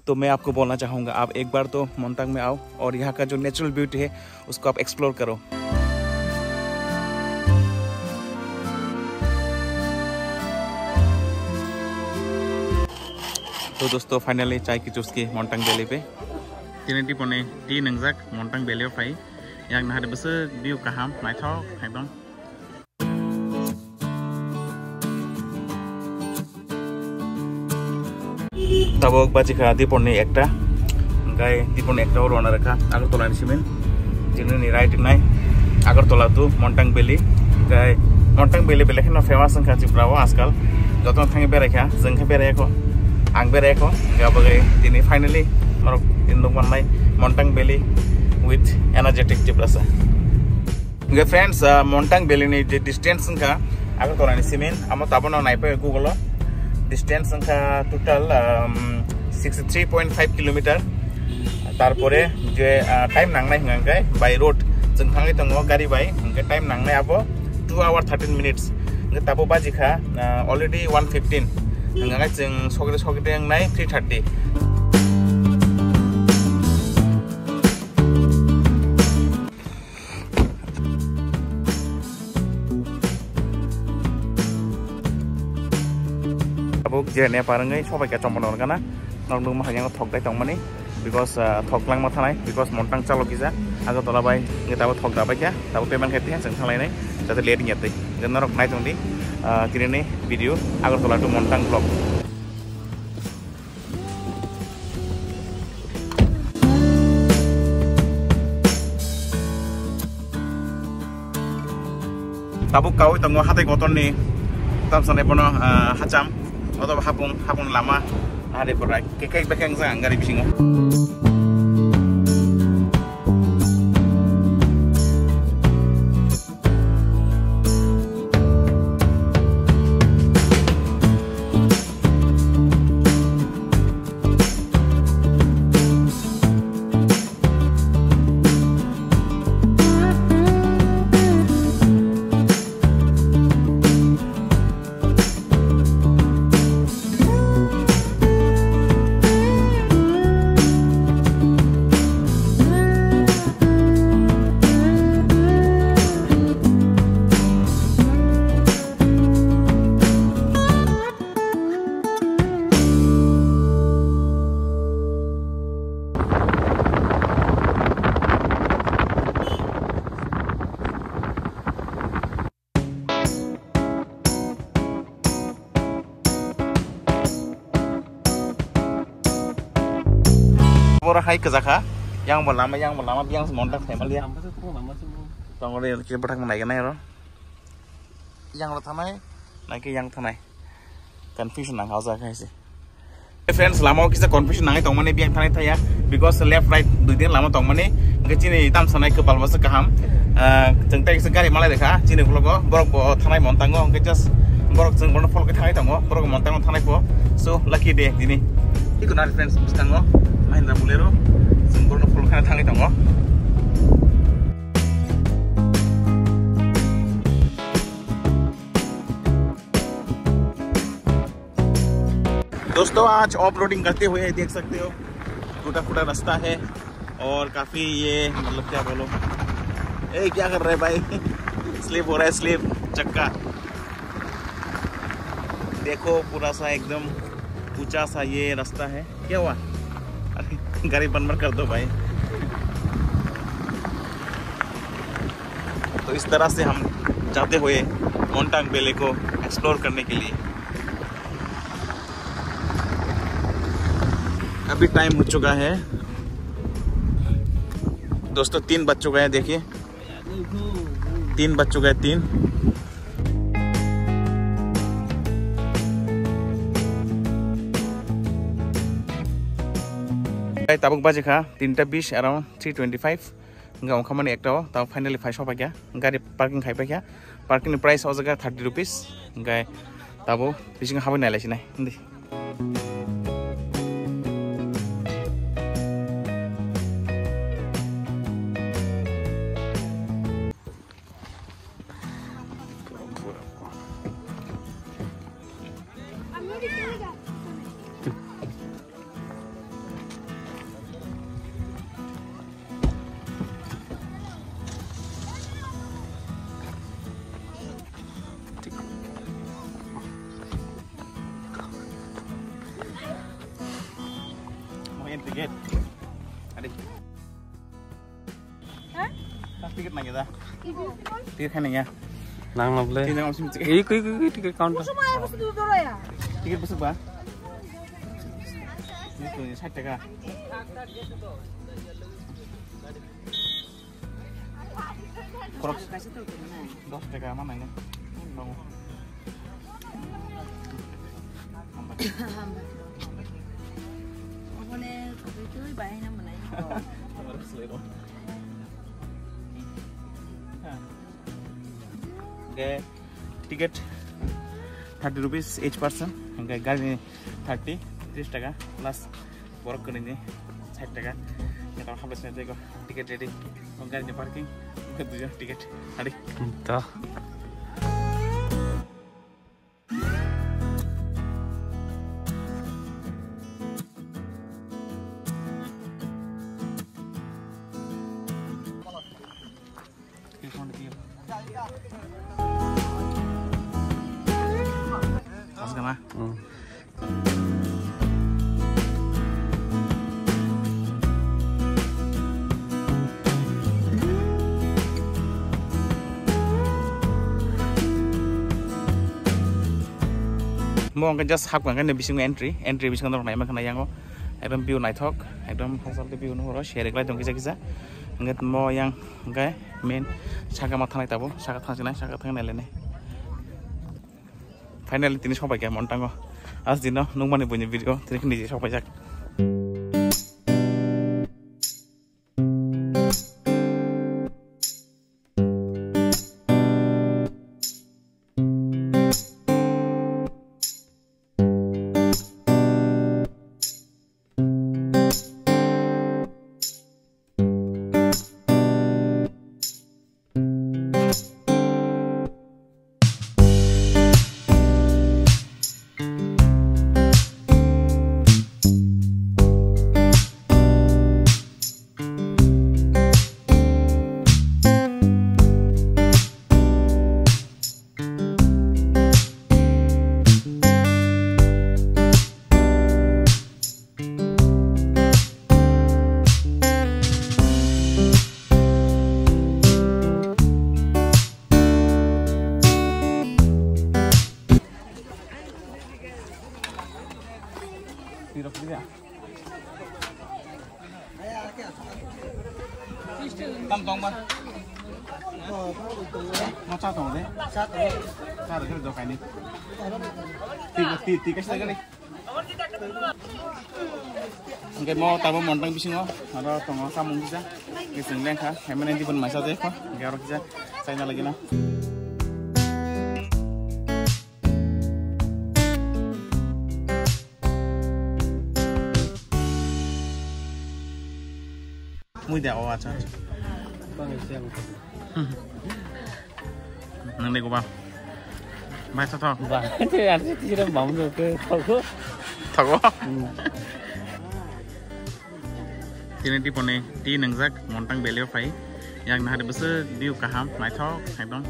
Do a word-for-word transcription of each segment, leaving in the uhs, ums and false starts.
तो मैं आपको बोलना चाहूँगा, आप एक बार तो मोंटांग में आओ और यहाँ का जो नेचुरल ब्यूटी है, उसको आप एक्सप्लोर करो। तो दोस्तों, finally chai ki chusky Montang Valley pe. Tini diponi tea nangjak Montang Valley o phai. Yang nahari bwswk view kaham, naithok ekdom. Tabuk bajikha dipor ni ekta, hingkai dipor ni ekta o rwna rwkha Agartala ni simin. Tini ni right nai Agartala to Montang Valley, hingkai Montang Valley belai kheno famous wngkha Tripura o ajkal. Joto thangwi beraikha, chwng khe beraikho, ang beraikho, hingkhe abo bagwi tini finally norok nukmannai Montang Valley with energetic Tiprasa. Hingke friends, ah, Montang Valley ni je distance wngkha Agartala ni simin, amo tabukno naipai Google o. Distance wngkha total, um, sixty three point five kilometer. Tarpore je, ah, time nangnai hingka hingke by road chwng thangwi tongo gari bai, hingke time nangnai abo two hour thirteen minutes. Hingke tabuk bajikha, ah, already one fifteen. Hingke chwng sogri sogri wngnai three thirty. Tabuk je Nepal wngwi sobai khe chompono rwgana. Norok nukma hai yango thok dai tongmani. Because, ah, thok langma thanai. Because Montang chalo kisa. Agartala bai nge tabuk thok dabai kha. Tabuk payment khai tiya chwng thanglainai. Jate late wngya twi. Je norok nai tongdi, ah, tini ni video Agartala to Montang vlog. Tabuk kaui tongo hatai kotorni tamsani bono, ah, hacham, otoba hapung, hapung lama, hari borai kekek bekeng jang gari bisingo. Boro hai kwjakha, yang bo lama, yang bo lama, yang se monta khaimaliya. Tongori ke bwthak nai gana ro. Yang ro thanai, nai ke yang thanai. Confusion nang hausa khaise. Friends, lama o kisa confusion nangwi tongmani biyang thani thaya, because left right dui din lama tongmani, hingke chini tam sanai kwpal bwswk kaham. Ah, chwng tai kisa gari malai rekha, chini vlog o, borok bo thanai Montango, hingke just borok chwng bono follow khe thangwi tongo, borok Montango thanai pho. So, lucky day dini. Iko na friends, bwskango Mahindra Bolero, chwng bono follow khe thangwi tongo. दोस्तों, आज off roading करते हुए देख सकते हो, टूटा फूटा रास्ता है और काफी ये, मतलब, क्या बोलो, ए, क्या कर रहे भाई? स्लिप हो रहा है, स्लिप, चक्का। देखो, पूरा सा एकदम ऊंचा सा ये रास्ता है। क्या हुआ? अरे, गाड़ी बंद मत कर दो भाई। तो इस तरह से हम जाते हुए मोंटांग वैली को एक्सप्लोर करने के लिए। अभी टाइम हो चुका है दोस्तों, तीन बज चुका है। देखिए, तीन बज चुका है, तीन। Tabuk baji kha tinta bis, around three twenty five. Hingke ongkha mani ekta o, tamo finally phai sopai kha, gari parking khai pai kha. Parking ni price o jaga thirty rupees. Hingke tabo bisingo habwi nailai sinai, hindi. Ticket. Adi. Hah? Ticket nangya da. Ticket khainangya. Nang nang le. Ticket nang sini. Eh, kui, kui, kui, ticket counter. Ticket besok ba? Ini tuh, sait taka. Crocs. Dos taka mana ini? Bangun. Oke, ticket thirty rupees each person. Oke, gari ni thirty, tris taka plus borok kwnwi ni sait taka. Kita habis nanti ko ticket ready. Oke, gari ni parking. Oke, tujuh ticket. Hari. Entah. Asgana. Hmm. Mo hwnkhe just hapkha hwnkhe bisingo entry, entry bisingo norok naima khna yango ekdom view naithok, ekdom hachal view nuhoro seri klai tong kisa kisa. Hwnkhe mo yang hwnkhe main saka ma thangnai tabuk, saka thangsinai, saka thangnailene. Finally tini sopaikha Montango. As dino nukmani buini video tini khe niji sopaijak. Tam tong ba. Ma cha tong de. Cha tong. Cha de do kai ni. Ti ti ti ka sa ni. Hwnkhe mo tabuk Montang bisingo aro tongo chamung kisa. Kising lengkha, hemani dibon maisa de kho. Hwnkhe aro kisa chaina lagi na. Mui de o, acha, acha. Nang de goba. Bai sa thok. Ba, te ar te tira mam no ke thogo. Thogo. Hmm. Tini tiponi ti nwngjak Montang Valley o phai. Yang nahari bwswk view kaham, naithok ekdom.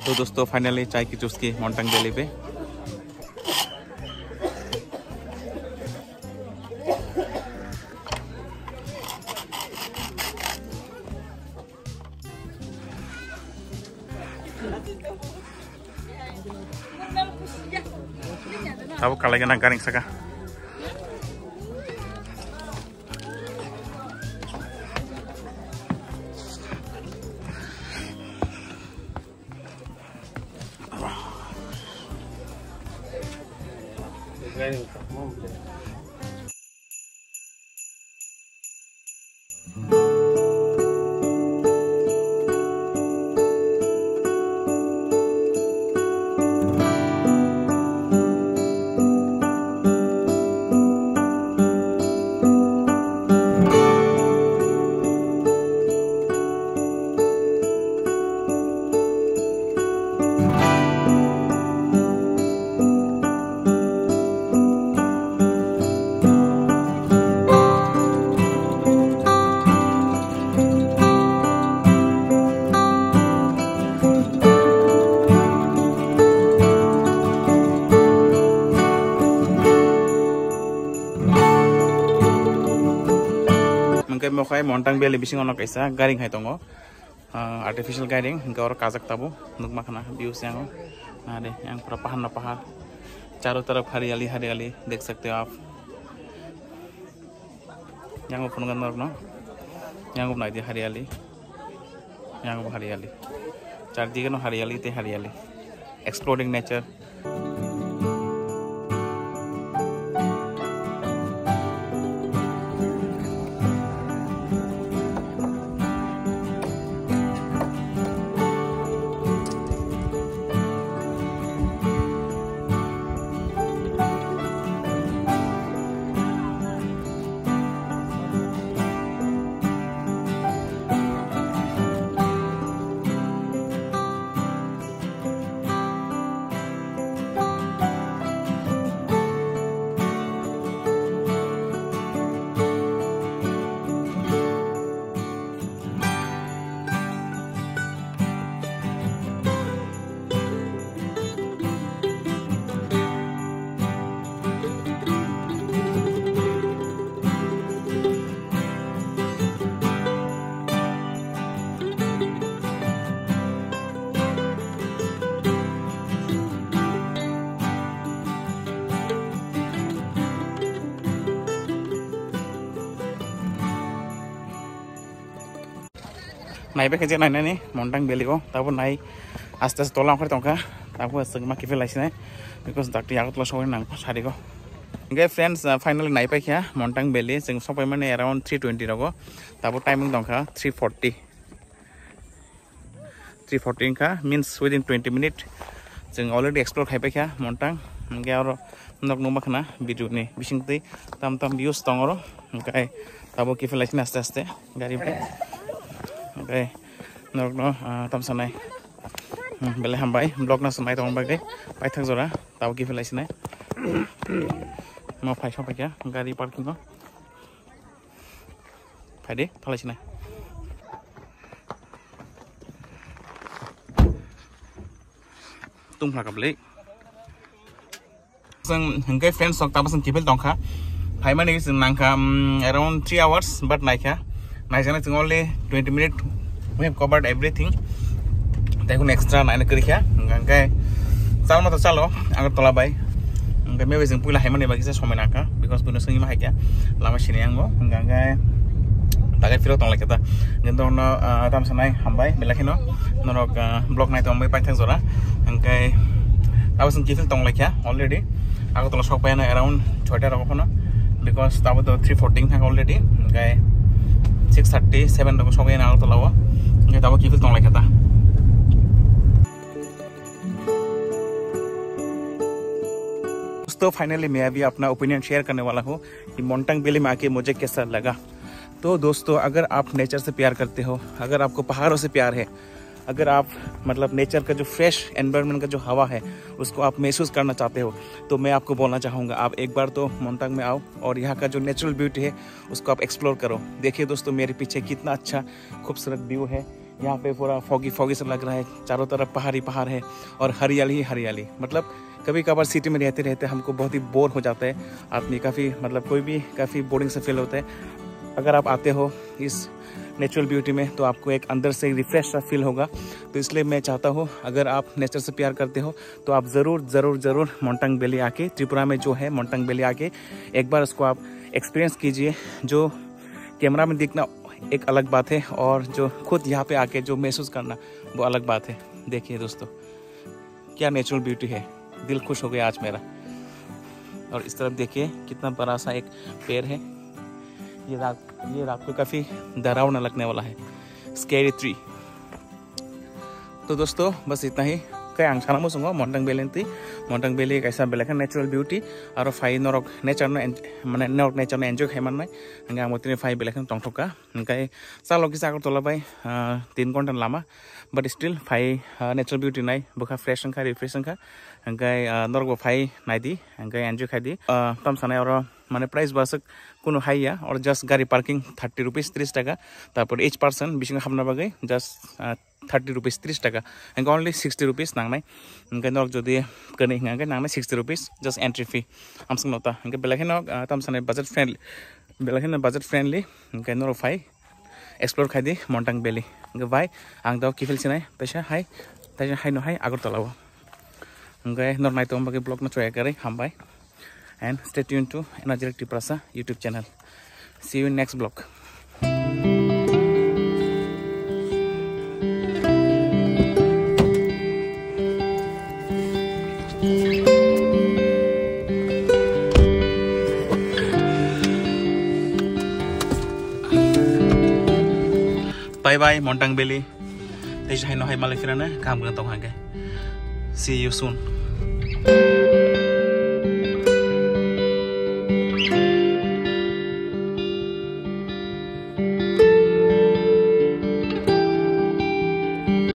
To dosto, finally chai ki chuski Montang Valley pe. Tabuk kalai gana garing saka. Mokhai Montang Valley bisingo no kaisa gairing hai tongo. Ah, artificial gairing, hingke oro kajak tabuk, nukma khna views yango. Nade, yang pura pahar na pahar. Charo taraf hariyali, hariyali, dekh sakte ho aap. Yango phunukha norokno. Yango naidi hariyali. Yango hariyali. Char dige no hariyali te hariyali. Exploring nature. Naibe khe je nainani Montang Valley o, tabo nai aste aste tola ongkhor tongkha, tabo aswk ma kiphil laisinai, because dakti yago tola sogwi nang sarigo. Hingke friends, uh, finally naipaikha Montang Valley, chwng sokpaimani around three twenty rogo, tabo timing tongkha three forty. Three forty wngkha, means within twenty minute chwng already explore khaipaikha Montang. Hingke oro nok nukma khna video ni bisingtwi tam tam views tong oro. Hingke tabo kiphil laisinai aste aste gari bai. Hingke norokno, ah, tam sanai. Hmm, belai hambai vlog no swmai tongma bagwi paithak jora tabo kiphil laisinai. Mo phai sokpaikha gari parking o. Phaidi, thalaisinai. Tungphla kablai. Chwng hwnkhe friends, sok tabasong kiphil tongkha. Phaimani chwng nangkha, um, around three hours, but naikha. Naijana chwng only twenty minute, we have covered everything. Tei kunu extra naina kwrwikha. Hwnkhe chalma to chalo, Agartala bai. Hwnkhe maybe chwng puila haimani bagwi se somoi nangkha, because buino swngwi ma haikha, lama sini yango. Hwnkhe tagai phirok tonglaikha ta. Hwnkhe norokno, ah, tamo sanai hambai, belai kheno norok, ah, vlog nai tongbai paithak jora. Hwnkhe tabo chwng kiphil tonglaikha already. Agartala sokpaiyano around soita rogo phano, because tabo to three forty thang already. Hwnkhe six thirty, seven rogo sokpaiyano Agartala o. Hwnkhe tabo kiphil tonglaikha ta. दोस्तों, finally मैं अभी अपना opinion share करने वाला हूँ कि मोंटांग वैली में आके मुझे कैसा लगा। तो दोस्तों, अगर आप नेचर से प्यार करते हो, अगर आपको पहाड़ों से प्यार है, अगर आप, मतलब, नेचर का जो फ्रेश एनवायरनमेंट का जो हवा है, उसको आप महसूस करना चाहते हो, तो मैं आपको बोलना चाहूँगा, आप एक बार तो मोंटांग में आओ और यहाँ का जो नेचुरल ब्यूटी है, उसको आप एक्सप्लोर करो। देखिए दोस्तों, मेरे पीछे कितना अच्छा खूबसूरत व्यू है। यहाँ पे पूरा फॉगी फॉगी सा लग रहा है, चारों तरफ पहाड़ ही पहाड़ है और हरियाली ही हरियाली। मतलब, कभी कभार सिटी में रहते रहते हमको बहुत ही बोर हो जाता है आदमी, काफ़ी, मतलब, कोई भी काफ़ी बोरिंग सा फील होता है। अगर आप आते हो इस नेचुरल ब्यूटी में, तो आपको एक अंदर से रिफ्रेश सा फील होगा। तो इसलिए मैं चाहता हूँ, अगर आप नेचर से प्यार करते हो, तो आप ज़रूर, ज़रूर, ज़रूर मोंटांग वैली आके, त्रिपुरा में जो है मोंटांग वैली आके, एक बार उसको आप एक्सपीरियंस कीजिए। जो कैमरा में दिखना एक अलग बात है, और जो खुद यहाँ पे आके जो महसूस करना, वो अलग बात है। देखिए दोस्तों, क्या नेचुरल ब्यूटी है, दिल खुश हो गया आज मेरा। और इस तरफ देखिए, कितना बड़ा सा एक पेड़ है। ये रात, ये रात को काफ़ी डरावना लगने वाला है, स्कैरी ट्री। तो दोस्तों, बस इतना ही। Khe ang sana muchungo Montang Valley ni twi, Montang Valley kaisa belai khe natural beauty, aro phai norok nature no en-, mane norok nature no enjoy khai mannai, hingkhe ang bo tini phai belai khe tongthok kha. Hingkhe chalo kisa Agartala bai, ah, tin ghonta ni lama, but still phai, ah, natural beauty nai, bwkha fresh wngkha, refresh wngkha, hingkhe, ah, norok bo phai naidi, hingkhe enjoy khaidi. Ah, tam sanai oro mane price bo aswk kunu high ya, oro just gari parking thirty rupees, tris taka, tarpor each person bisingo hapna bagwi just, ah, thirty rupees, tris taka, hingkhe only sixty rupees nangnai. Hingkhe norok jodi kwnwi hingkha hingkhe nangnai sixty rupees, just entry fee. Amswk nota hingkhe belai kheno, ah, tam sanai budget friendly, Belai kheno budget friendly, hwnkhe norok phai explore khai di Montang Valley. Hwnkhe bye, ang do kiphil sinai, taisa hai, taisa hai no hai Agartala o. Hwnkhe norok nai tongma bagwi vlog no choya kwrwi hambai. And stay tuned to Energetic Tiprasa YouTube channel. See you in next vlog. Bye bye, Montang Valley. Tei hai no hai malai phirana, kaham khe tong hangke. See you soon.